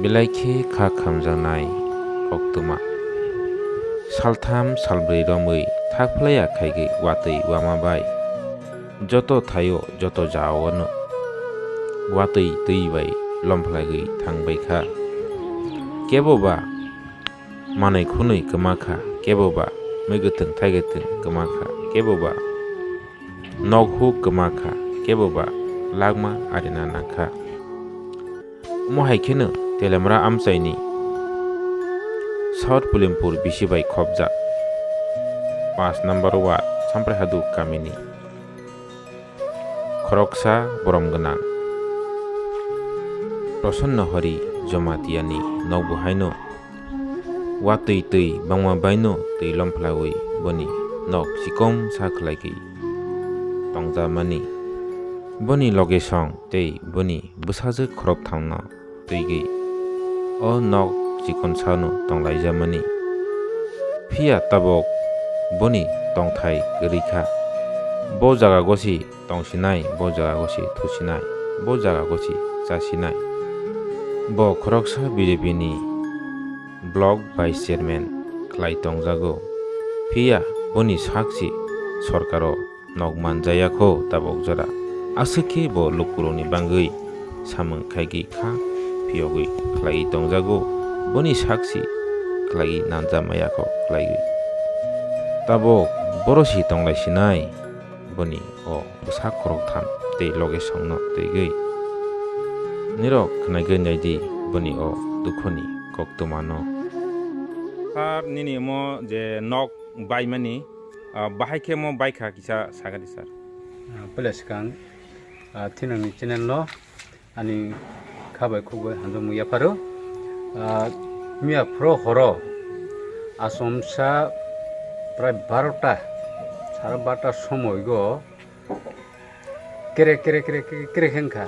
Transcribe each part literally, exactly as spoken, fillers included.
Belai khe kha khamjaknai koktwma. Saltham salbrwi romwi thakphlaiya khaigwi watwi wama bai. Joto thaio joto jaono watwi twi bai lomphlagwi thangbai kha. Kebo ba manwi khwnwi kwma kha, kebo ba mwi gwthwng thai gwthwng kwma kha, kebo ba nok huk kwma kha, kebo ba lakma arina nang kha. Omo hai kheno Telemra amchaini South Pulimpur bisi bai khopjak, panch number ward, Sampraihadu kamini khoroksa borom gwnang Prosonno Hari Jomatiani nokbo haino watwi twi bangma baino twi lomphalawi boni nok chikomsa khlaigwi tongjamani. Boni loge song tei boni bwsajwk khoroktham no twigwi o nok chikonsano tonglaijamani. Phiya tabok boni tongthai kwrwi kha. Bo jaga gosi tongsinai, bo jaga gosi thusinai, bo jaga gosi chasinai. Bo khoroksa B J P ni block vice chairman khlai tongjago. Phiya boni sakchi sorkaro nok manjaya kho tabok jora. Aswk khe bo lukurokni bangwi samung khaigwi kha phiyogwi khlaiwi tongjago, boni sakchi khlaiwi nanjamaya kho khlaiwi. Tabok boro si tonglai sinai boni o bwsa khoroktham tei loge songno twigwi. Nirok khnaigwi naidi boni o dukhuni koktwmano. Sir, nini omo je nok baimani, ah, bahai khe omo baikha kisa sagadi sir. Ah, pele swkang, ah, thinangni channel no ani kha bai khuk bai hamjakmung yapharo. Ah, miya phro horo asomsa prai barota, sara barota somoigo kere kere kere kere kere khe wngkha.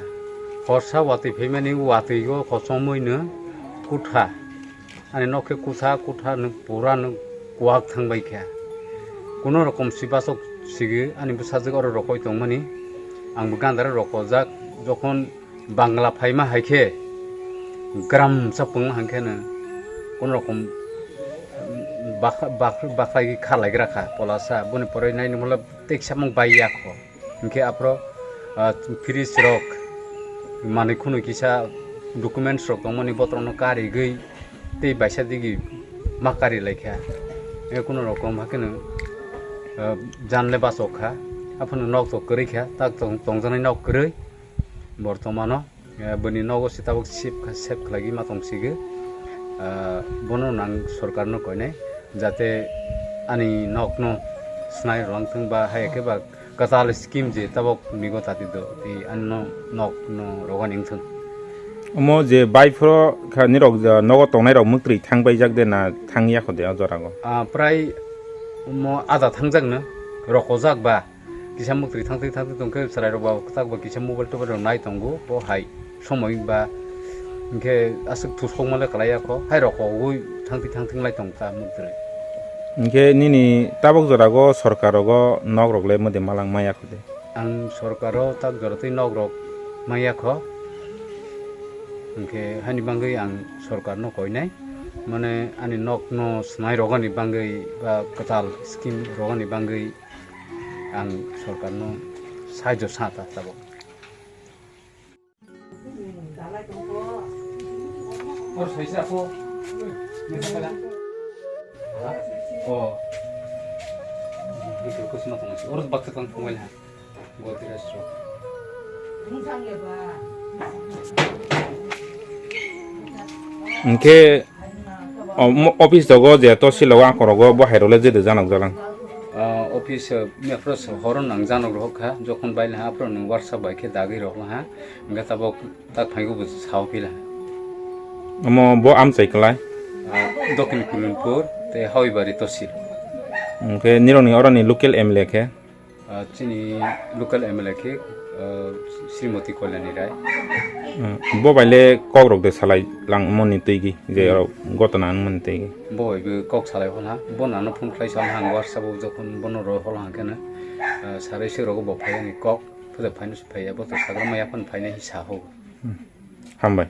Horsa watwi phaimani watwi o kochomwi no kutha. Ani nok khe kutha kutha no pura no kuwak thang bai kha. Kuno rokom si bachok sigi ani bwsajwk oro rokoi tongmani. Ang bo gandara rokojak, jokhon Bangla phaima hai khe gram chapung hai khe no kuno rokom bakha-, bakha-, bakhlai kha lai gra kha polasa. Boni pore nai no mole teksa mung bai ya kho. Hinkhe aphro, ah, fridge rok, manwi khwnwi kisa documents rok tongmani botrokno karigwi tei baisa digi ma kari laikha. Hinkhe kuno rokom hakheno, ah, jan le bachok kha, aphano nok tok kwrwi kha, tak tong-, tongjaknai nok kwrwi bortomano. Eh, bini nogo se tabuk sep kha, sep khlaigwi ma tong sigi. Ah, bono nang sorkarno koinai, jate ani nokno snai rwlang thung ba, hai khe ba kwtal scheme je tabuk nigo tati do, tei ani no nokno rwgani wng thung. Omo je bai phoro kha nirok, ah, nogo tongnai rok mwktwi thang bai jak de na thang ya kho de o jora go? Ah, prai omo ada thang jak no, rokojak ba. Kisa mwktwi thangtwi thangtwi tongkhe chwrairok ba kwchak ba kisa mobile tobail rok nai tongo, bo hai somoi ba hinkhe aswk thusokma le kwlai ya kho, hai rokogwi thangtwi thangtwi lai tong ta mwktwi. Hinkhe nini tabuk jora go sorkar rogo nok rok le mode malang maya kho de? Ang sorkar o tak jora twi nok rok maya kho, hinkhe hani bagwi ang sorkar no koinai, mane ani nok no swnai rogani bagwi ba kwtal scheme rogani bagwi. Ang sorkarno sahajyo sa ta tabuk. Or saisa ko. O. Oro baksa tang tongwai ha. Godrej rok. Hinkhe O, mo-, office dogo je to silo ang korogo bo hai role jede janok jalang. Ah, office, eh, me apro so horo nang janok rohok kha, jokhon baile ha apro nang WhatsApp bai khe dagwi rohok ha, hingke tabok tak phaingo bo sao pila. Omo bo amchai kwlai? Ah, Dokhin Kulinpur tei Hawibari tosil. Hingke nironi oroni local M L A khe? Ah, chini local M L A khe, ah, Srimoti Kalyani Rai. Hmm, bo bai le kok rok de salai langmani twi gi, je Hmm. oro gotona wngmani twi gi. Bo bai bo kok salai hwnha, bo nano phone khlai sa hwnha, ang WhatsApp o jokhon bono rw holo hwnkhe no, ah, sarai se rogo bo phai ani kok, phai phai ya, bo to sagra maya phano phainai sa ho. Hmm. Hambai.